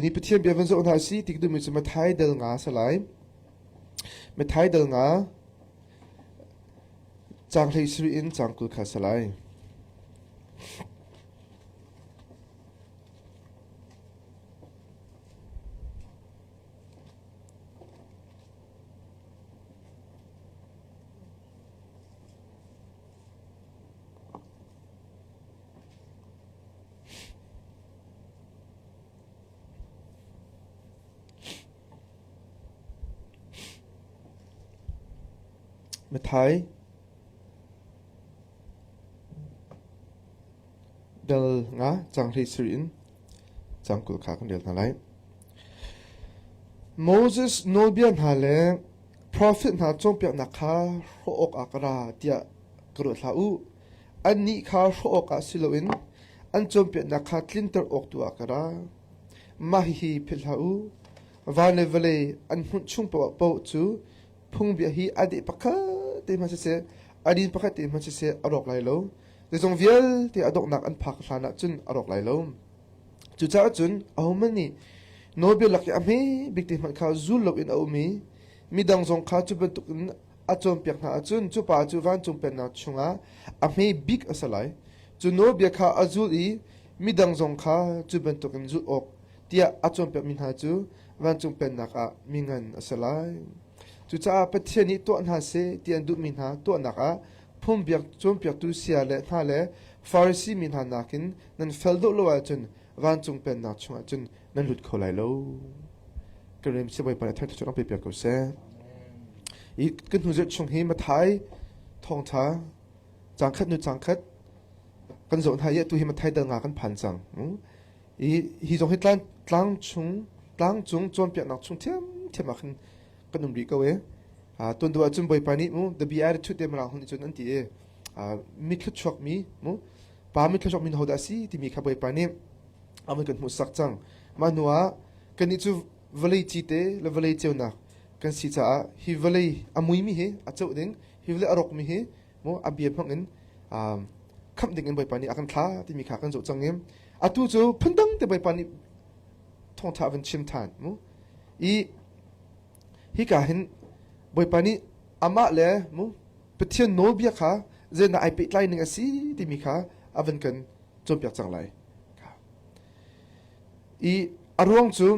Ni Pathian bia van zoh hna si ti ka duhmi cu Matthai dal nga a si lai. Matthai dal nga caang 17 in caang 20 kha a si lai. Matthai dal nga caang 17 in caang 20 kha kan rel hna lai. Moses nawlbia hna le profet hna cawnpiaknak kha hrawh awkah ka ra tiah ka ruat hlah u. Annih kha hrawh awkah si loin an cawnpiaknak kha tlinter awk tu ah ka ra. Mah hihi philh hlah u. Van le vawlei an hmunh chung paoh cu phungbia hi a deh pakhat te hmanh siseh, a din pakhat te hmanh siseh a rawk lai lo. Zeizong vialte a donghnak an phak hlan ah cun a rawk lai lo. Cucaah cun ahohmanh nih nawlbia lak i a hme bik te hmanh kha zul loin a um i midang zong kha cu bantukin a cawnpiak hna ahcun cu pa cu vancung pennak chungah a hme bik a si lai. Cu nawlbia kha a zul i midang zong kha cu bantukin zulh awk tiah a cawnpiakmi hna cu vancung pennak ah mi ngan a si lai. Cucaah Pathian nih tuah hna seh ti an duhmi hna tuahnak ah phungbiak cawnpiaktu saya le hna le Farasi mi hna nakin nan fel deuh lo ahcun vancung pennak chungah cun nan lut kho lai lo. Kan rem si Bawipa nih thangṭhat cu pe piak ko seh. I kan hnu zarh chung hi Mathai thawngṭha caang khat nu caang khat kan zoh hna i atu hi Mathai dal nga kan phan cang. I hi zong hi tlang tlang chung tlang cung cawnpiaknak chung thiamthiam ah khan kan um rih ko e. Tuan deuh ahcun Bawipa nih mu the beatitude te mirang hun cun an ti i mi thluachuak mi mu pa mi thluachuak mi hodah si timi kha Bawipa nih a kan hmuhsak cang. Mah hnu ah kannih cu vawlei cite le vawlei ceunak kan si caah hi vawlei a muimi hi a ceuh ding, hi vawlei a rawkmi hi mu a bia hmang in khamh ding in Bawipa nih a kan thla timi kha kan zoh cang i atu cu phundang te Bawipa nih thawngṭha a van chim ṭhan mu. I hika hin Bawipa nih amah le mu Pathian nawlbia kha zeidah ai pehtlai ning a si timi kha a van kan cawnpiak cang lai. I a ruang cu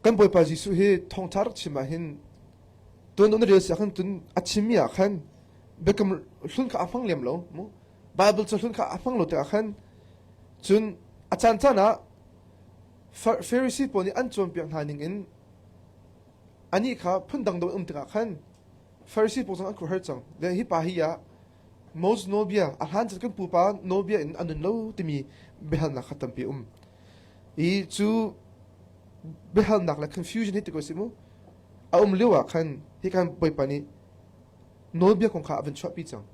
kan Bawipa Jesuh hi thawngṭha rak chim ah hin tuan na rel si ah khan cun a chimmi ah khan biakam hlun kha a hmang lem lo mu Bible cu hlun kha a hmang lo tikah khan cun a caan caan ah Pharisee pawl nih an cawnpiak hna ning in anih kha phundang deuh an um tikah khan Pharisee pawl zong an khuahar cang. Le hi pa hi ah Moses nawlbia a hlan kan pupa nawlbia in a nun lo timi biahalnak kha tampi um. I cu biahalnak le confusion hi ti ko si mu a um lio ah khan hi kan Bawipa nih nawlbia kong kha a van chuahpi cang.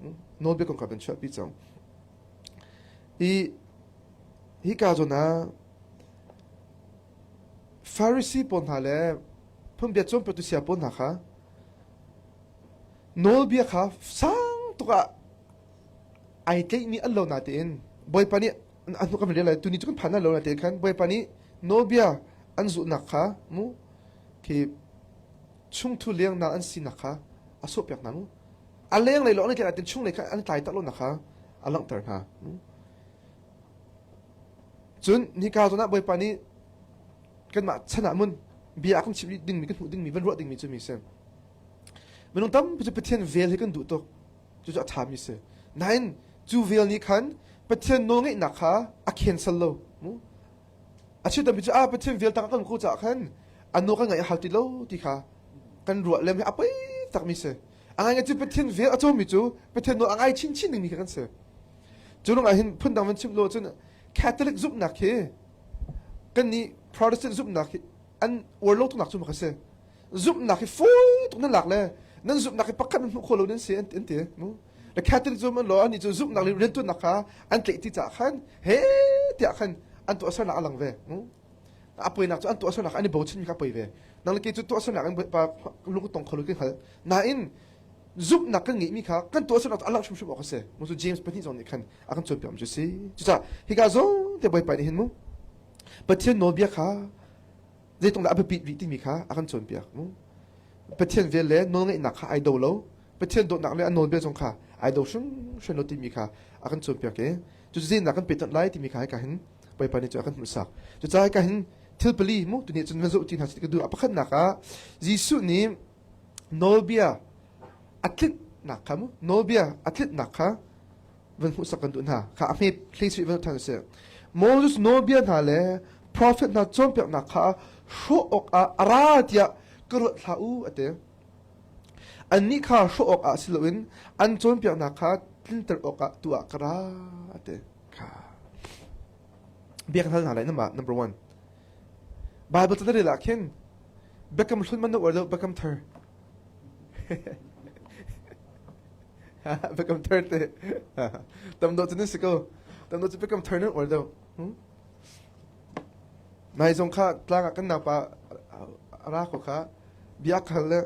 Nawlbia kong kha a van chuahpi cang. I hika zawn ah Pharisee pawl hna le phunbia cawnpiaktu saya pawl hna kha nawlbia kha sang tuk ah ai tlaihmi an lo natein Bawipa nih a hnu kan rel lai tuni cu kan phan lo natein khan Bawipa nih nawlbia an zulhnak kha mu khi chungthu lengnak an sinak kha a sawhpiak hna mu a lenglei lawng an i tlaih natein chunglei kha an tlai tak lonak kha a langhter hna Cun nika zawn ah Bawipa nih kanmah chan ah mun bia a kan chimh dingmi kan hmuh dingmi van ruah dingmi cu mi si. Minung tampi cu Pathian vel hi kan duh tuk. Cucu a ṭhami si. Nain cu vel nih khan Pathian nawlngeihnak kha a cancel lo. A chim tampi cu ah Pathian vel tang kan ko caah khan a nawl kan ngaih a hau ti lo ti kha kan ruah lem hi a poi takmi si. A ngai cu Pathian vel a cawmi cu Pathian nawl a ngai chinchin dingmi kha kan si. Cu ruangah hin phundang van chim lo cun Catholic zumhnak hi kan nih Protestant zumhnak hi an uar lo tuknak cu mak a si. Zumhnak hi fawi tuk nan lak le nan zumhnak hi pakhat nan hmuh khawh lo nan si an ti. Le Catholic zum an lo ani cu zumhnak le riantuannak kha an tlaih ti caah khan he tiah khan an tuahsernak a lang ve. A poinak cu an tuahsernak an i bochanmi kha poi ve. Nang le kei cu tuahsernak in pa lung tong kho lo kan hngal. Nain zumhnak kan ngeihmi kha kan tuahsernak cu a langh hrimhrim awk a si. Mu cu James pahnih zong nih khan a kan cawnpiak mi cu si. Cucaah hika zong te Bawipa nih hin mu. Pathian nawlbia kha zeitluk dah a biapit rih timi kha a kan cawnpiak. Pathian vel le nawlngeihnak kha ai do lo. Pathian dawtnak le a nawlbia zong kha ai do hrimhrim lo timi kha a kan cawnpiak i cucu zeitindah kan pehtonh lai timi kha hika hin Bawipa nih cu a kan hmuhsak. Cucaah hika hin thil pali mu tuni cun van zoh ti hna ka duh. A pakhatnak ah Jesuh nih nawlbia a tlinhnak kha mu nawlbia a tlinhnak kha van hmuhsak kan duh hna kha a hme hlei sui van than si Moses nawlbia hna le prophet hna cawnpiaknak kha hrawh awkah a ra tiah ka ruat hlah u a ti annih kha hrawh awkah si loin an cawnpiaknak kha tlinter awkah tu ah ka ra a ti kha bia kan hal hna lai nama number one Bible ca na rel ah khin biakam hlun man na uar deuh biakam thar Biakam thar te. Tam dawh cu nan si ko. Tam dawh cu biakam thar nan uar deuh. Nai zong kha tlang ah kan naupa a ra ko kha bia khal le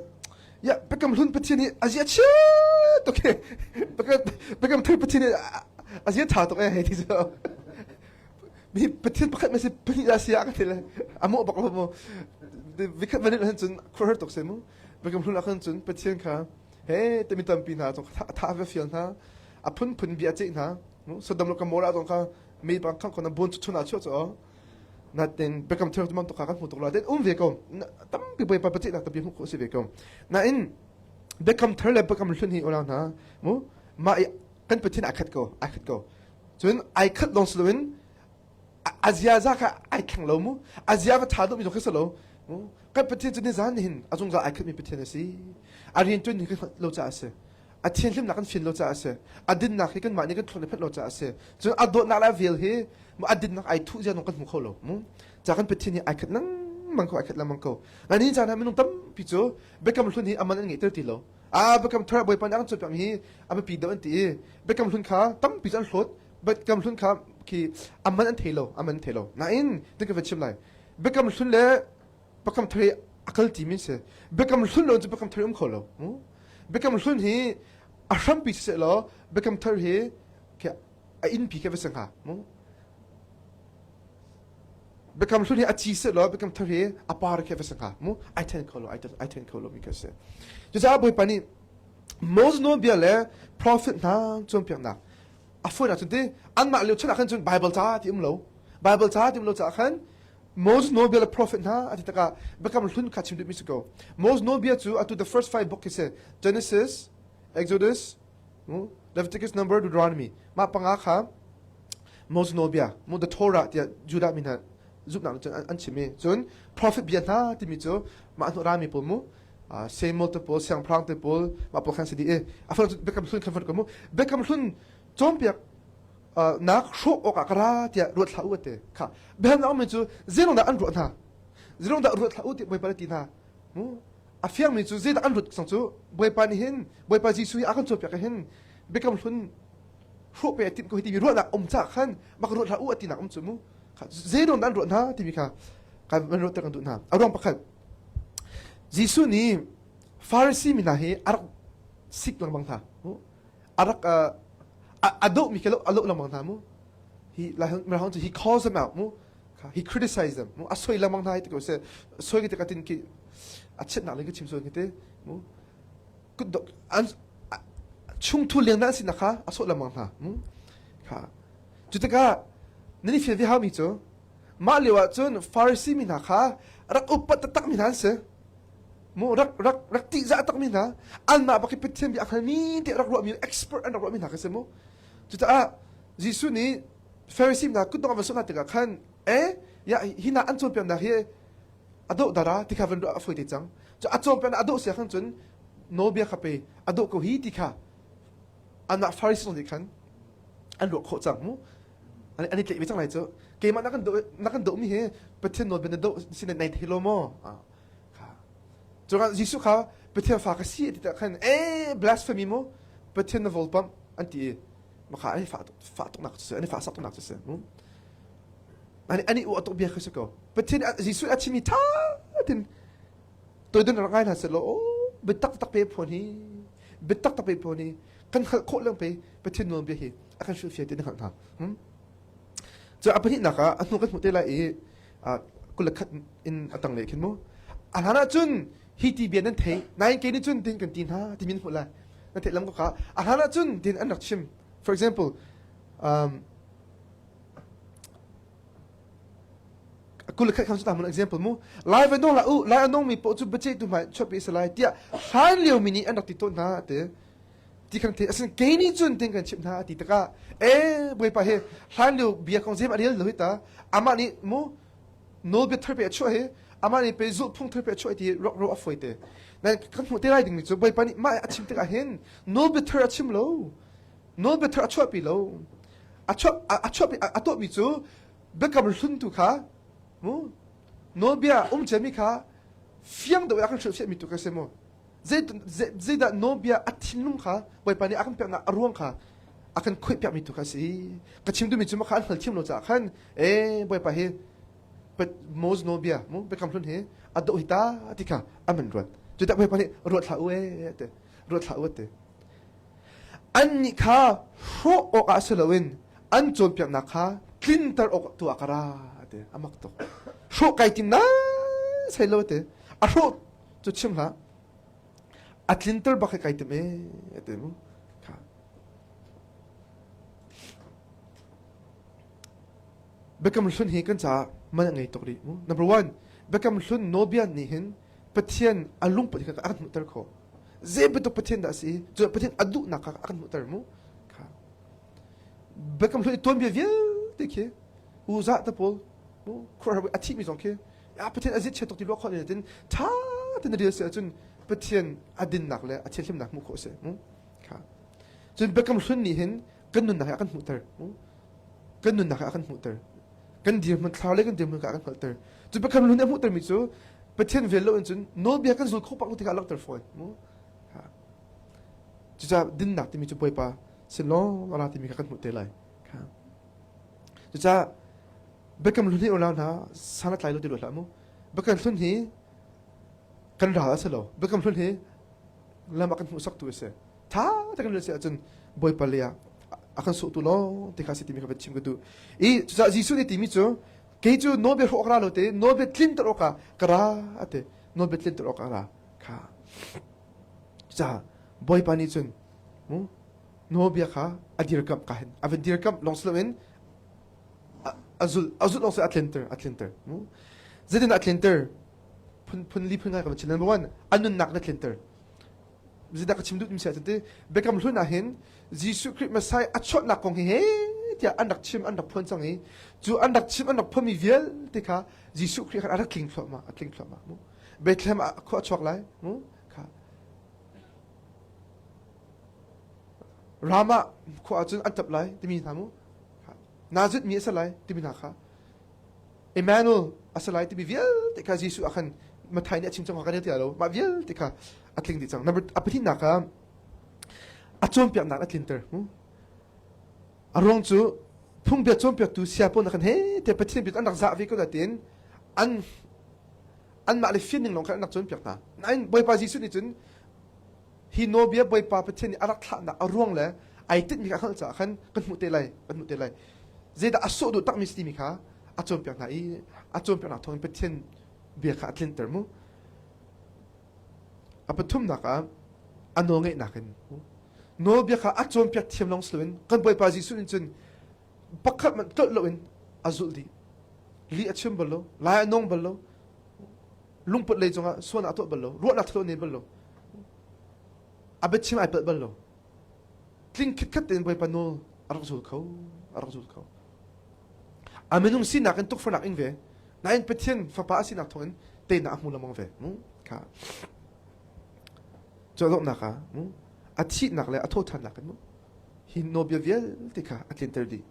ya biakam hlun Pathian hi a zia chia tuk he biakam thar Pathian hi a zia tha tuk e hei ti cu mi Pathian pakhat ma si pahnih dah si ah ka ti le a mawh bak lo mu vikhat van hin cun khuahar tuk se mu biakam hlun ah khan cun Pathian kha he timi tampi hna zong kha tha ve fial hna a phunphun bia ceih hna Sodom le Gomorrah zong kha mi bang khang khona bun chun ah chuah chu natin biakam thar tu ka kan hmu tuk la den um ve ko tampi boi pa paceih nak tampi hmu ko si ve ko nain biakam thar le biakam hlun hi ulang hna mu ma kan pathian ai khat ko ai khat ko cun ai khat long siloin a ziaza kha ai thleng lo mu a zia va tha deuh mi zong kha si lo kan pathian cu nizan nihin a zungzal ai khatmi pathian a si a rian tuan hi kan hngalh lo caah a si a thianhlimnak kan fian lo caah a si a dinnak hi kanmah nih kan thlawt le phanh lo caah a si cun a dawtnak le a vel hi a dinnak ai thuh zia kan hmu kho lo mu ca kan pathian hi ai khat lengmang ko ai khat lengmang ko na ni caan ah minung tampi cu biakam hlun hi aman an ngeihter ti lo a biakam thar bawipa nih a kan cawnpiak mi hi a biapi deuh an ti i biakam hlun kha tampi cu an hlawt biakam hlun kha khi a man an thei lo a man an thei lo nain tin ka va chim lai biakam hlun le biakam thar hi a kal ti min si biakam hlun lo cu biakam thar um kho lo biakam hlun hi a hrampi si law biakam thar hi a innpi ke va si hnga mu biakam hlun hi a ci se law biakam thar hi a par ke va si hnga mu ai then kho lo ai then kho lo mi ka si cucaah bawipa nih Moses nawlbia le prophet hna cawnpiaknak a fawi ahcun ti anmah lio chan ah khan cun Bible ca ti um lo Bible ca ti um lo caah khan Moses nawlbia le prophet hna a ti takah biakam hlun kha chim duhmi si ko Moses nawlbia cu atu the first five book khi si Genesis Exodus Leviticus Number Deuteronomy mah panga kha Moses nawlbia mu the Torah tiah Judah mi hna zumhnak cun an chim i cun prophet bia hna timi cu mah hnu rami pawl mu Samuel te pawl siangpahrang te pawl mah pawl khan si dih i a far biakam hlun khan far ko mu biakam hlun cawnpiak nak hrawh awkah ka ra tiah ruat hlah u ate kha biahalnak mi cu zeilong dah an ruah hna zeilong dah ruat hlah u ti bawipa ti hna mu a fiangmi cu zeidah an ruat sang cu bawipa nih hin bawipa Jesuh hi a kan cawnpiak hin biakam hlun hrawh pe a timh ko hi timi ruahnak um ca khan mak ruat hlah u a tinak um cu mu zeilong dah an ruah hna timi kha kan van ruahter kan duh hna a ruang pakhat Jesuh nih Farasi mi hna hi a rak sik lengmang hna. A rak a dohmi khi a loh lengmang hna mu. He mirang cu he calls them out mu. He criticize them mu. A soi lengmang hna ti ko seh. Soi ki tik tin ki a chiatnak le ka chim soi ki te mu. An chungthu leng na sinak kha a sawh lengmang hna mu. Kha cu tikah nan i fian ve hau mi cu Mah lio ah cun Farasi mi hna kha rak upat taktak mi hna an si. Mu rak rak rak tihzah tak mi hna anmah bak hi Pathian bia a hngalmi tiah rak ruahmi expert an rak ruahmi hna kha si mu. Cucaah Jesuh nih Farasi hna kutdong a van sawh hna tikah khan eh ya hi hna an cawnpiaknak hi a dawh dara ti kha van ruah a fawi te cang. Cu a cawnpiaknak a dawh sia khan cun nawlbia kha pe a dawh ko hi ti kha anmah Farasi nih khan an ruah khawh cang mu. An i tlaih ve cang lai cu. Keimah na kan doh na kan dohmi hi Pathian nawlbia na doh si nai thei lo maw? Cungah Jesuh kha Pathian fa ka si ti khan eh blasphemy mu Pathian na volpam an ti i maka an i fah fah tuk nak cu si an i fah sak tuk nak cu si. Ani ani u atuk bia kha si ko. Pathian Jesuh a chimi tha tin toidon rak ngai hna selaw oh biatak tak pe phuan hi biatak tak pe phuan hi kan hngalh khawh leng pe Pathian nawlbia hi a kan hrilhfiah ti na hngalh hna. Hmm? Cu a pahnihnak ah a hnu kan hmuh te lai i. 21 in a tanglei khin mu. A hlan ahcun hi ti bia nan theih, nain kei nih cun tin kan ti hna timi nan hmuh lai. Na theih lam ko ka. A hlan ahcun tin an rak chim. For example, um, 21 khan cu mun example mu lai va nong la u lai a nong mi poh cu biaceihtu hmai chuahpi si lai tiah hlan lio mi nih an rak ti tawn hna te ti khan the asin kei nih cun tin kan chimh hna ti takah e bawipa he hlan lio bia kong zem a rel lo hi ta amah nih mu nawlbia thar pe a chuah hi amah nih pe zulhphung thar pe a chuah ti ro ro a foi te nan kan hmuh te lai ding mi cu bawipa nih mah a chim tikah hin nawlbia thar a chim lo nawlbia thar a chuahpi lo a chuah a chuahpi a tuahmi cu biakam hlun tu kha mu nawlbia um ciami kha fiang deuh in a kan hrilhfiahmi tu kha si mu zeidah nawlbia a thinlung kha Bawipa nih a kan peknak a ruang kha a kan khuih piakmi tu kha si ka chim duhmi cu mah kha an hngalthiam lo caah khan e Bawipa hi Moses nawlbia mu biakam hlun hi a doh hi ta ti kha an man ruat cutak Bawipa nih ruat hlah u e te ruat hlah u te Annih kha hrawh awkah si loin an cawnpiaknak kha tlinter awk tu ah ka ra ti a mak tuk. Hrawh kai tim sai lo ti. A hrawh cu chim hlah. A tlinter bak hi kai tim e ti mu. Kha. Biakam hlun hi kan caah man a ngei tuk rih mu. Number one, Biakam hlun nawlbia nih hin Pathian a lungput hi a kan hmuhter khawh. Zei bantuk Pathian dah a si? Cu Pathian a duhnak kha a kan hmuhter mu. Kha. Biakam hlun i tuanbia vialte khi Uzah te pawl mu khuaruahhar a thihmi zong khi ya Pathian a zit tuk ti ruah khawh ni tin tha ten rel si ahcun Pathian a dinnak le a thianhlimnak hmuh khawh a si mu. Kha. Cun biakam hlun nih hin kan nunnak hi a kan hmuhter mu. Kan nunnak hi a kan hmuhter. Kan dirhmun thlar le kan dirhmun kha a kan hngalhter. Cu biakam hlun nih a hmuhtermi cu Pathian vel lo in cun nawlbia kan zul kho pak lo tikah a langhter fawn mu. Cucaah dinnak timi cu Bawipa sin lawng a ra timi kha kan hmuh te lai. Cucaah biakam hlun hi unau hna san a tlai lo ti lo hlah mu. Biakam hlun hi kan ral a si lo. Biakam hlun hi lam a kan hmuhsaktu a si. Tha te kan si ahcun Bawipa lei ah a kan sawhtu lawng te kha si timi kha van chim ka duh. I cucaah Jesuh nih timi cu kei cu nawlbia hrawh ka ra lo te nawlbia tlinter awkah ka ra a ti. Nawlbia tlinter awkah a ra kha. Cucaah Bawipa nih cun mu nawlbia kha a dirkamh ka hin a van dirkamh lawng si loin a zulh a zulh lawng si a tlinter a tlinter mu zeitin a tlinter phun phun li phun ngai ka van chim number one a nunnak na tlinter Zeidah ka chim duh timi si ahcun ti Biakam Hlun ah hin Jesuh Khrih Messiah a chuahnak kong hi he tiah an rak chim an rak phuan cang i cu an rak chim an rak phuanmi vialte kha Jesuh Khrih khan a rak tling thluahmah a tling thluahmah mu Bethlehem ah khua a chuak lai mu kha Ramah khua ah cun an tap lai timi hna mu Nazareth mi a si lai timi hna kha Emmanuel a si lai timi vialte kha Jesuh ah khan Matthai nih a chim cang kan ti lo mah vialte kha a tling dih cang number a pahnihnak ah a cawnpiaknak a tlinter a ruang cu phungbia cawnpiaktu sia pawl khan he te Pathian bia an rak zah ve ko tiin an anmah le fian ning lawng khan an rak cawnpiak hna nain Bawipa Jesuh nih cun hi nawlbia Bawipa Pathian nih a rak thlahnak a ruang le ai tinhmi kha a hngalh caah khan kan hmuh te lai kan hmuh te lai zeidah a sawh duh takmi si timi kha a cawnpiak hna i a cawnpiaknak thawngin Pathian bia kha a tlinter mu a pathumnak ah a nawlngeihnak in nawlbia kha a cawnpiak thiam lawng si loin kan Bawipa Jesuh nih cun pakhat hmanh tlolh loin a zulh dih lih a chim bal lo lai a nawng bal lo lungput lei cungah sualnak a tuah bal lo ruahnak thalo nei bal lo a biachim ai palh bal lo tling khitkhat tein Bawipa nawl a rak zul kho a rak zul kho a minung sinak in tukforhnak ing ve nain Pathian fapa a sinak thawngin teinak a hmu lengmang ve mu kha cu ah mu a thihnak le a thawhthannak in mu hi nawlbia vialte kha a tlinter dih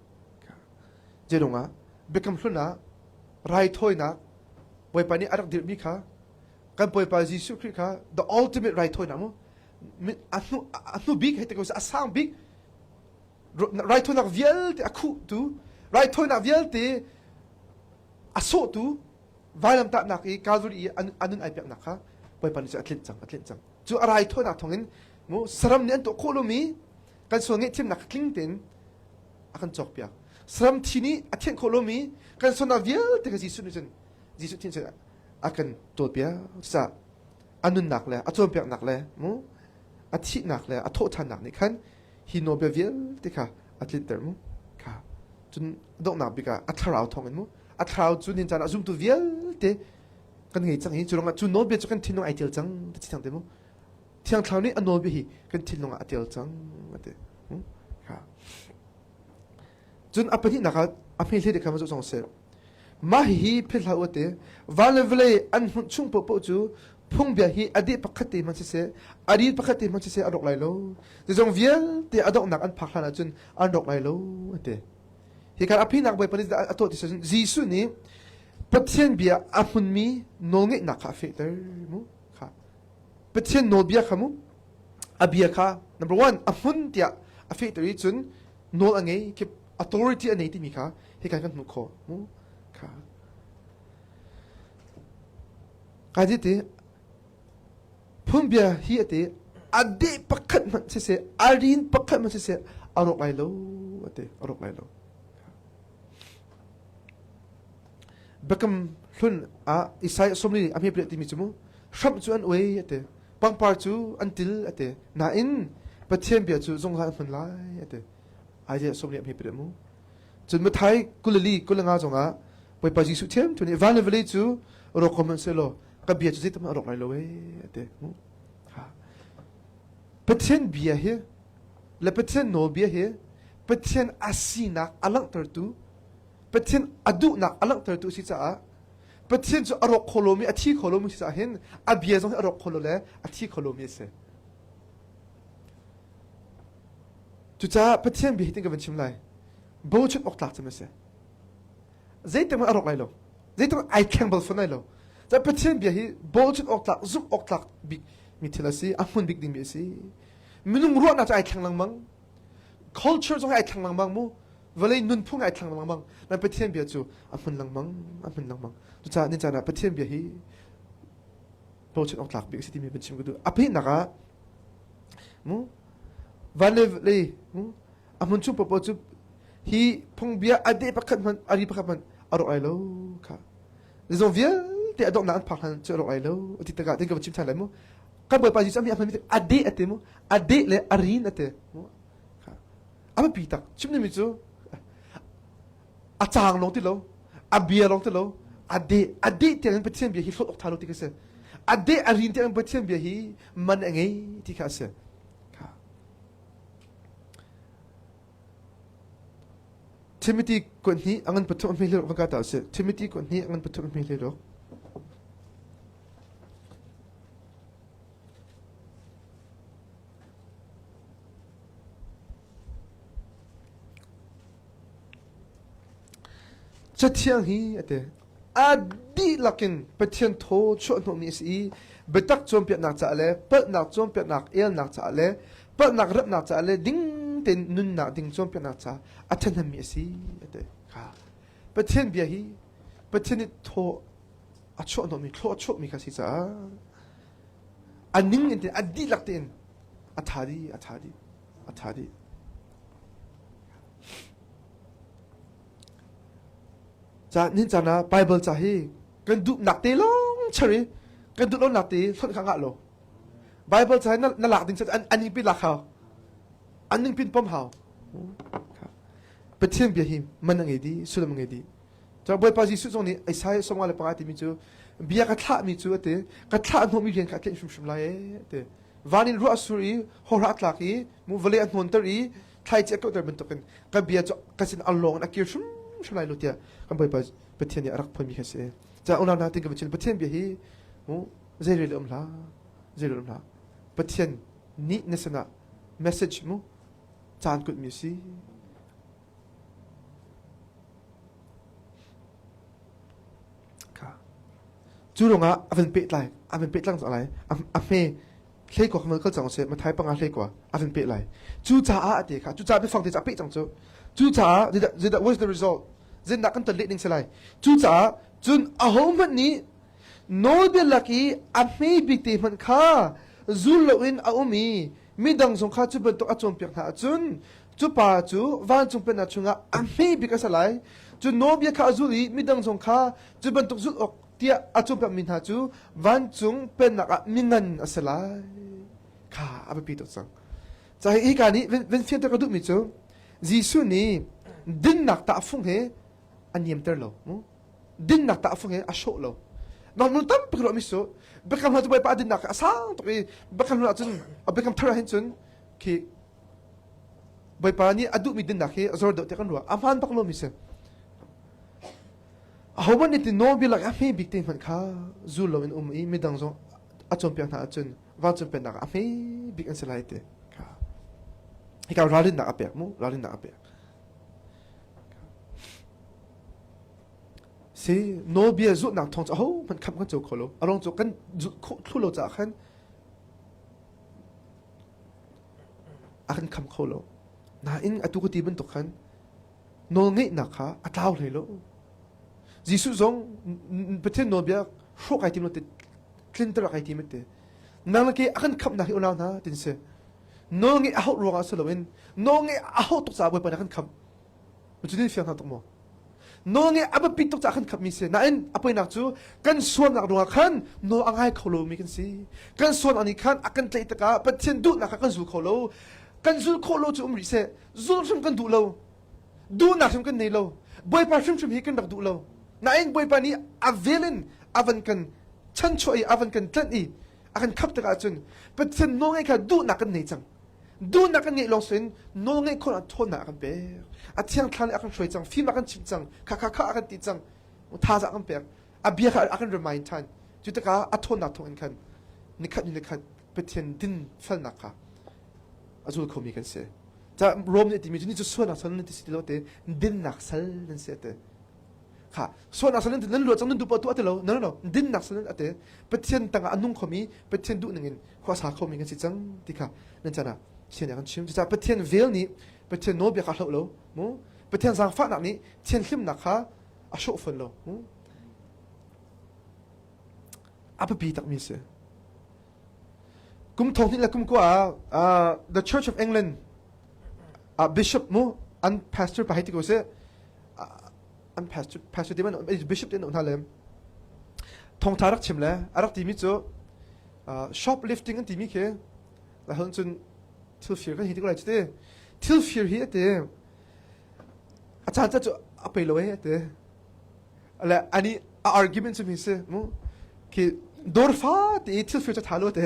Jelung ah biakam hlun ah raithawinak Bawipa nih a rak dirhmi kha kan Bawipa Jesuh Khrih kha the ultimate raithawinak mu a hnu a hnu bik hei ti ko a sang bik raithawinak vialte a khuhtu raithawinak vialte a sawhtu vailamtahnak i Calvary i a nun ai peknak kha Bawipa nih cu a tlinh cang a tlinh cang cu a raithawinak thawngin mu saram nih an tuah khawh lomi kan sual ngaihthiamnak tling tein a kan cawkpiak. Saram thi nih a thianh khawh lomi kan sualnak vialte kha Jesuh nih cun Jesuh thin cun a kan tawlpiak. Cucaah a nunnak le a cawnpiaknak le mu a thihnak le a thawhṭhannak nih khan hi nawlbia vialte kha a tlinter mu kha cun donghnak bik ah a thlarau thawng in mu a thlarau cu nin caan ah zumtu vialte kan ngei cang i cu ruangah cu nawlbia cu kan thinlung ai tel cang ti thiang te mu thiang thlarau nih a nawlbia hi kan thinlung ah a tel cang ati kha Cun a pahnihnak ah a hmehle te kha va zoh cang seh. Mah hihi philh hlah u te van le vawlei an hmunh chung paohpaoh cu phungbia hi a deh pakhat te hmanh siseh a rin pakhat te hmanh siseh a rawk lai lo. Zeizong vialte a donghnak an phak hlan ahcun an rawk lai lo a ti. Hi kan a phinak Bawipa nih a tuah ti cun Jesuh nih Pathian bia a hmunmi nawlngeihnak kha a fehter mu kha Pathian nawlbia kha mu a bia kha number one a hmun tiah a fehter i cun nawl a ngei kip authority a nei timi kha hika kan hmuh khawh mu kha ka ti ti phunbia hi ate a de pakhat hmanh siseh a rin pakhat hmanh siseh a rawk lai lo ate a rawk lai lo Biakam hlun ah Isaiah sawmli a hme timi cu mu hramh cu an uai ate pangpar cu an til ate nain Pathian bia cu zungzal an hmun lai ate Isaiah sawmli a hme mu cun Mathai kulali kulinga zongah Bawipa Jesuh thiam tu nih van le vawlei cu rawk ko hmanh sehlaw ka bia cu zeitam a rawk lai lo ee ate mu Pathian bia hi le Pathian nawlbia hi Pathian a sinak a langhtertu Pathian a duhnak a langhtertu a si caah Pathian cu a rawk kho lomi a thi kho lomi si caah hin a bia zong hi a rawk kho lo le a thi kho lomi a si. Cucaah Pathian bia hi tin ka van chim lai. Bochan awk tlak cem a si. Zeitik hmanh a rawk lai lo. Zeitik ai thleng bal fawn lai lo. Caah Pathian bia hi bochan awk tlak, zumh awk tlak bik mi thil a si, a hmun bik dingmi a si. Minung ruahnak cu ai thleng lengmang. Culture zong hi ai thleng lengmang mu. Vawlei nunphung ai thleng lengmang. Nan Pathian bia cu a hmun lengmang, a hmun lengmang. Cucaah ni caan ah Pathian bia hi bochan awk tlak bik a si timi van chim ka duh. A pahnihnak ah mu van le vawlei mu a hmun chung paohpaoh cu hi phungbia a deh pakhat hmanh a ri pakhat hmanh a rawk lai lo kha zeizong vialte a donghnak an phak hlan cu a rawk lai lo a ti tikah tin ka van chim ṭhan lai mu kan Bawipa Jesuh a hmanmi a deh a ti mu a deh le a rin a ti mu a biapi tak chim dingmi cu a caang lawng ti lo a bia lawng ti lo a deh a deh tiang in Pathian bia hi hlawt awk ṭha lo ti ka si a deh a rin tiang in Pathian bia hi man a ngei ti kha a si Timothy kuat hnih a ngan pathum a hme hlei ruk va ka ta usih. Timothy kuat hnih a ngan pathum a hme hlei ruk. Cathiang hi a ti. A dihlak in Pathian thaw chuahhnawhmi a si i biatak cawnpiaknak caah le palhnak cawnpiaknak elnak caah le palhnak remhnak caah le ding tein nunnak ding cawnpiaknak caah a ṭhahnemmi a si a ti. Kha Pathian bia hi Pathian nih thaw a chuahhnawhmi thlaw a chuahmi kha a si caah a ning in a dihlak tein a ṭha dih a ṭha dih a ṭha dih. Ca nin caan ah Bible ca hi kan duhnak te lawng char i kan duh lonak te hlonh kha ngah lo. Bible ca hi na, na lak ding an an pin lak hau. An ning pin pom hau. Pathian bia hi man a ngei dih, sullam a ngei dih. Cun Bawipa Jesuh zong nih Isaiah 55 timi cu bia ka thlahmi cu a ti, ka thlah hnawhmi rian kha a tlinh hrimhrim lai ee a ti. Van in ruah a sur i hawhra a tlak i mu vawlei a hnawnter i thlaici a kauhter bantukin ka bia cu ka sin a lawng in a kir hrimhrim lai lo tiah kan Bawipa Pathian nih a rak phuanmi kha a si. Ca unau hna tin ka chim Pathian bia hi mu zei rel um hlah zei rel um hlah Pathian nih na sinah message mu caan kulhmi si Cu ruangah a van pehtlai a van pehtlang cang lai a hme hleikua kha kal cang seh Mathai panga hleikua a van peh lai cucaah a te kha cucaah biafang te cu a peh cang cu cucaah zeidah what's the result zendah kan ton leh ding si lai cucaah cun ahohmanh nih nawlbia lak i a hme bik te hmanh kha zul loin a um i midang zong kha cu bantuk a cawnpiak hna ahcun. Cu pa cu vancung pennak chungah a hme bik a si lai. Cu nawlbia kha a zul i midang zong kha cu bantuk zulh awk tiah a cawnpiakmi hna cu vancung pennak ah mingan a si lai. Kha a biapi tuk cang. Ca hi hika nih van fianter ka duhmi cu Jesuh nih dinnak tahfung he a niamter lo. Dinnak tahfung he a hrawh lo. Nang tampi ruahmi su biakam hna cu Bawipa a dinnak a sang tuk i biakam hlun ahcun a biakam thar ah hin cun khi Bawipa nih a duhmi dinnak hi a zor deuh tiah kan ruah. A hmaan bak lomi si. Ahohmanh nih ti nawlbia lak i a hme bik te hmanh kha zul loin um i midang zong a cawnpiak hna ahcun vancung pennak ah a hme bik an si lai ti. Hika ralrinnak a pek mu, ralrinnak a pek. Si nawlbia zulhnak thawng cu ahohmanh khamh kan co kho lo. A ruang cu kan zulh khawh thlu lo caah khan a kan kham kho lo. Nain atu ka ti bantuk khan nawlngeihnak kha a tlau hlei lo. Jesuh zong Pathian nawlbia hrawk ai tim lo te tlinter ai tim te. Nang le ke a kan khamhnak hi unau hna tin si. Nawlngeih a hauh ruangah si loin nawlngeih a hauh tuk caah Bawipa nih a kan khamh. Cu din fiang hna tuk maw? Nawlngeih a biapit tuk caah kan khamhmi si. Nain a poinak cu kan sualnak ruangah khan nawl a ngai kho lomi kan si. Kan sualnak nih khan a kan tlaih tikah Pathian duhnak kha kan zul kho lo. Kan zul khawh lo cu um rih seh. Zul hrim kan duh lo. Duhnak hrim kan nei lo. Bawipa hrimhrim hi kan rak duh lo. Nain Bawipa nih a vel in a van kan chanchuah i a van kan tlanh i a kan khap tikah cun Pathian nawlngeih kha duhnak kan nei cang. Duhnak kan ngeih lawng sin nawlngeih khawhnak ṭhawnnak a kan pek. A thiang thla nih a kan hruai cang, fim a kan chimh cang, kha kha kha a kan ti cang, thazaang a kan pek. A bia kha a kan remind ṭhan. Cu tikah a ṭhawnnak thawng in khan nikhat ni nikhat Pathian din felnak kha a zul khomi kan si. Ca Rom nih a timi cu ni cu sualnak sal nan ti si ti lo te dinnak sal nan si a ti. Kha sualnak sal nan ti nan luat cang nan duh poah tuah ti lo. No no no dinnak sal nan a ti. Pathian tangah a nung khomi Pathian duh ning in khua sa khomi kan si cang ti kha nan chan ah Pathian nih a kan chim. Cucaah Pathian vel nih Pathian nawlbia kha a hloh lo. Mu Pathian zaangfahnak nih thianhlimnak kha a hrawh fawn lo. Mu a biapi takmi a si. Kum thong hnih le kum kua ah the Church of England uh, bishop mu an pastor pa hei ti ko seh an pastor pastor ti man bishop ti hna le thongtha rak chim le a rak timi cu shoplifting an timi khi la hon cun thil fir kan hi ti ko lai cu ti thil fir hi ati a caan cu a pei lo e ati le ani a argument cu mi si mu khi dawr fa ti thil fir cu tha lo te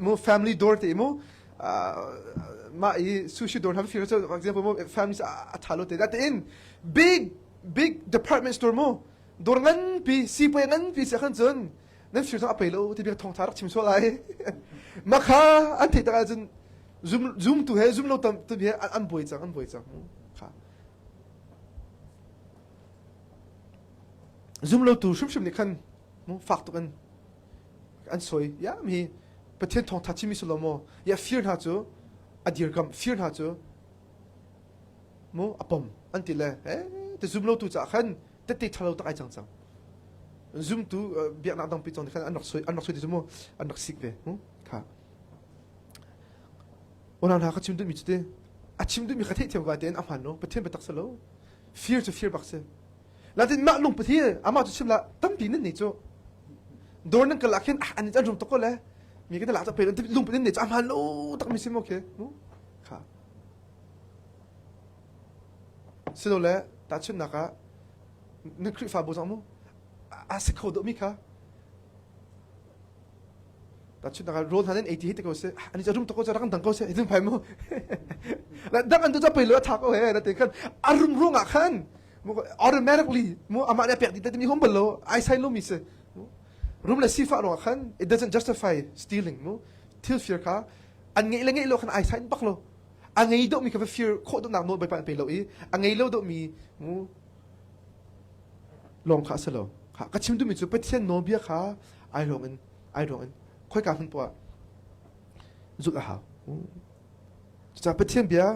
mu family door ti mu mah i sushi dawr hna fir cu for example mu family a tha lo te da in big big department store mu dawr nganpi sipuai nganpi si khan cun nan fir a pei lo ti bia thawngtha rak chim sual ai makha an theih tak ahcun zum zum tu he zum lo tam tu he an buai cang an buai cang kha zum lo tu hrimhrim nih khan fak tuk in an soi ya mi Pathian thawngtha chimi si lo maw ya fir hna cu a dirkamh fir hna cu mu a pom an ti le eh te zum lo tu caah khan tette ṭhalo tak ai cang cang zumtu biaknak dangpi cong khan an rak soi an rak soi ti cu mu an rak sik ve mu kha unau hna ka chim duhmi cu te a chim duhmi kha theihthiam ka tein a hmaan lo pathian biatak si lo fir cu fir bak si latin mah lungput hi amah cu chim la tampi nan nei cu dawr nan kal ah khin an an rum tuk ko le mi kan lak pe lungput nan nei cu a hmaan lo tak mi sim okay mu kha Silole tahchunhnak ah na Khrihfabu zong mu a si kho deuhmi kha tahchunhnak ah rawl hna nan ei ti hi ti ko seh ani cu rum tuk ko rak kan dang ko seh hitin phai mu dang an tu ca pei lo a tha ko he na ti khan a rum ruang ah khan automatically mu amah nih a pek dih te mi hum bal lo ai sai lo mi si rum le sifah ruang ah khan it doesn't justify stealing mu thil fir kha an ngeih le ngeih lo khan ai sai bak lo a ngei deuhmi kha va fir khawh deuhnak nawl Bawipa an pe lo i a ngei lo deuhmi mu lawng kha a si lo ka chim duhmi cu Pathian nawlbia kha ai lawng in ai lawng in khoika hmun poah zulh a hau cucaah Pathian bia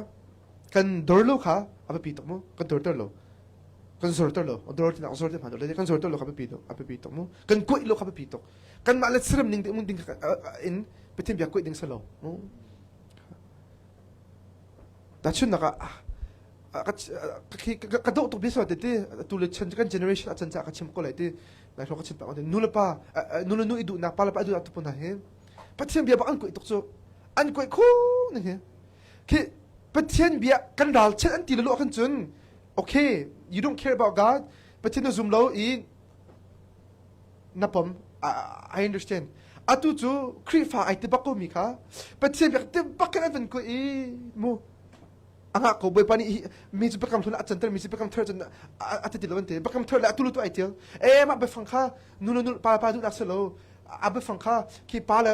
kan dor lo kha a biapi tuk mu kan dorter lo kan zorter lo dor tinak zor ti hman lo kan zorter lo kha biapi tuk a biapi tuk mu kan kuih lo kha biapi tuk kanmah le siram ning ding in Pathian bia kuih ding si lo mu. Tahchunhnak ah ka dawh tuk bia te tu le chan kan generation a chan ca ka chim ko lai ti nai ka chim pa nu le pa nu le nu i duhnak pa le pa i duhnak tu hna hi Pathian bia bak an kuih tuk cu an kuih khu ning hi khi Pathian bia kan ral chet an ti le lu khan cun okay you don't care about God Pathian na zum lo i na pom I understand atu cu Khrihfa ai ti bak ko mi kha Pathian biak ti bak khan an van kuih i mu a ngah ko bawipa nih mi cu biakam hlun a canter mi cu biakam thar cun a ti lo an ti biakam thar le a tulu tu ai tial e mah biafang kha nu le nu pa pa duhnak si lo a biafang kha khi pa le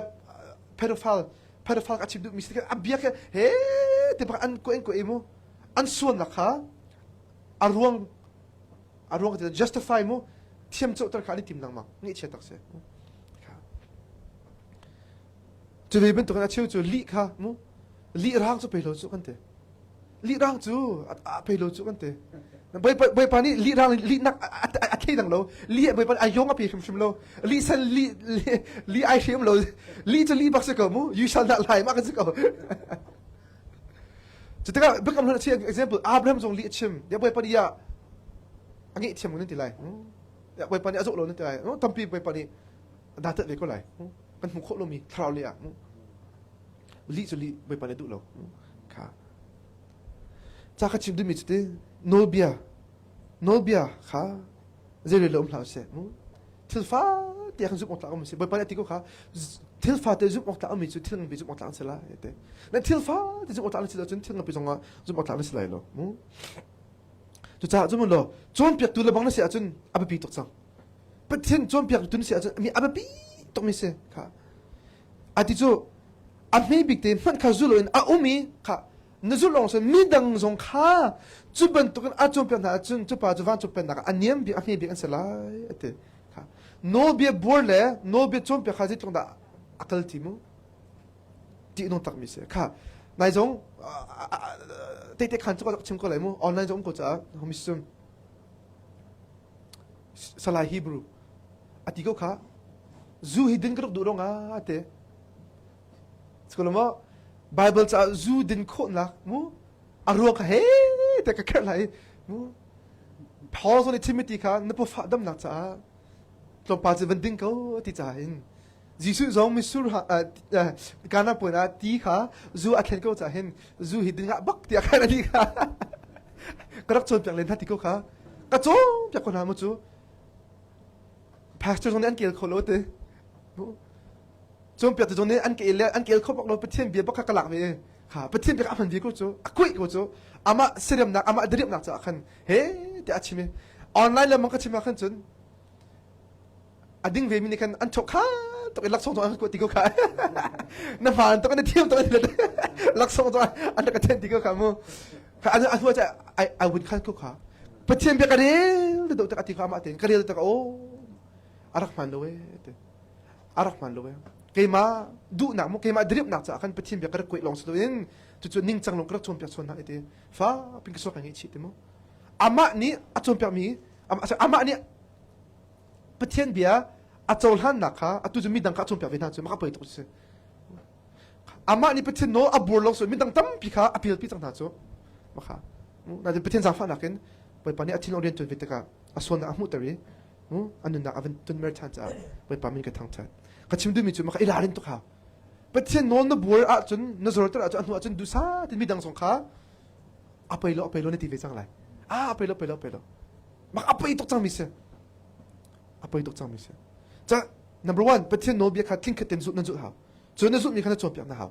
pedophile pedophile a chim duh mi si a bia kha he te bak an ko en ko e mu an sualnak kha a ruang a ruang ti justify mu thiam coter kha an i tim lengmang ngaihchia tak si Cu ve bantukin a cheu cu lih kha mu lih rang cu pei lo cu kan ti. Lih rang cu a pei lo cu kan ti. Bawipa nih lih rang lihnak a thei dang lo. Lih Bawipa nih a yong a pe hrimhrim lo. Lih san lih lih ai hrim lo. Lih cu lih bak si ko mu. You shall not lie mah kan si ko. Cu tikah biakam hlun a chim example Abraham zong lih a chim. Ya Bawipa nih ya a ngeih thiam nan ti lai. Ya Bawipa nih a zoh lo nan ti lai. Tampi Bawipa nih dah tet ve ko lai. Kan hmuh khawh lomi thlarau lei ah lih cu lih Bawipa nih duh lo kha ca ka chim duhmi cu ti nawlbia nawlbia kha zeirel lo um hlah seh thil fate kan zumh awk tlak um si Bawipa nih a ti ko kha thil fate zumh awk tlak ummi cu thil nganpi zumh awk tlak an si lai te na thil fate zumh awk tlak na si lo cun thil nganpi zong ah zumh awk tlak na si lai lo mu cucaah cu mun law cawnpiaktu le bang na si ahcun a biapi tuk cang Pathian cawnpiaktu na si ahcun mi a biapi tukmi si kha a ti cu a hme bik te hmanh kha zul in a um i kha na zulh lawng sin midang zong kha cu bantukin a cawnpiak hna ahcun cu pa cu vancung pennak ah a niam bik a hme bik an si lai a ti kha nawlbia buar le nawlbia cawnpiak kha zeitluk dah a kal ti mu ṭihnung takmi si kha nai zong tehte khan cu ka chim ko lai mu online zong um ko caah homi sum Salai Hebrew a ti ko kha zu hi din ka rak duh rong ah te Skolamo Bible caah zu din khawhnak mu a ruang kha he te ka kherh lai mu Paul zong nih Timothy kha na pawfah damnak caah tlawmpal cu van ding ko ti caah hin Jesuh zong misur Kana puan ah ti kha zu a thlen ko caah hin zu hi ding ah bak tiah khan ani kha ka rak cawnpiak len hna ti ko kha ka cawnpiak ko hna mu cu pastor zong nih an kel kho lo te cawnpiak tu zong nih an kel le an kel kho bak lo Pathian bia bak kha ka lak ve kha Pathian bia a hman ve ko cu a kuih ko cu amah seriamnak amah diriamnak caah khan he tiah a chim i online le mang ka chim ah khan cun a ding ve mi nih khan an chok kha tuk in laksawng zong an kuat ti ko kha na hmaan tuk na thiam tuk laksawng zong an rak ka then ti ko kha mu kha an an huwa ai ai win khan ko kha pathian bia ka rel te do tak ati kha ama ten ka rel tak o arak hmaan lo e te arak hmaan lo e keima duhnak mu keima drip nak ca khan pathian bia ka rak kuih long si in cu cu ningcang long ka rak cawnpiak chawn hna te fa pin ka suak ka ngei chi te mu amah nih a cawnpiak mi amah nih Pathian bia a cohlannak kha atu cu midang kha a cawnpiak ve hna cu mah poi tuk si. Amah nih Pathian nawl a bur lo so midang tampi kha a pilpi cang hna cu. Maka nain Pathian zaangfahnak in Bawipa nih a thinlung rian ṭuan ve tikah a sualnak a hmuhter i a nunnak a van tunmer ṭhan caah Bawipa min ka thangṭhat. Ka chim duhmi cu maka i ralrin tuk hau. Pathian nawl na buar ahcun na zorter ahcun a hnu ahcun duhsah tin midang zong kha a pei lo a pei lo na ti ve cang lai. Ah a pei lo a pei lo a pei lo. Mak a poi tuk cangmi si. A poi tuk cangmi si. Ca number one Pathian nawlbia kha tlingkhat tein zulh nan zulh hau. Cu na zulhmi kha na cawnpiak na hau.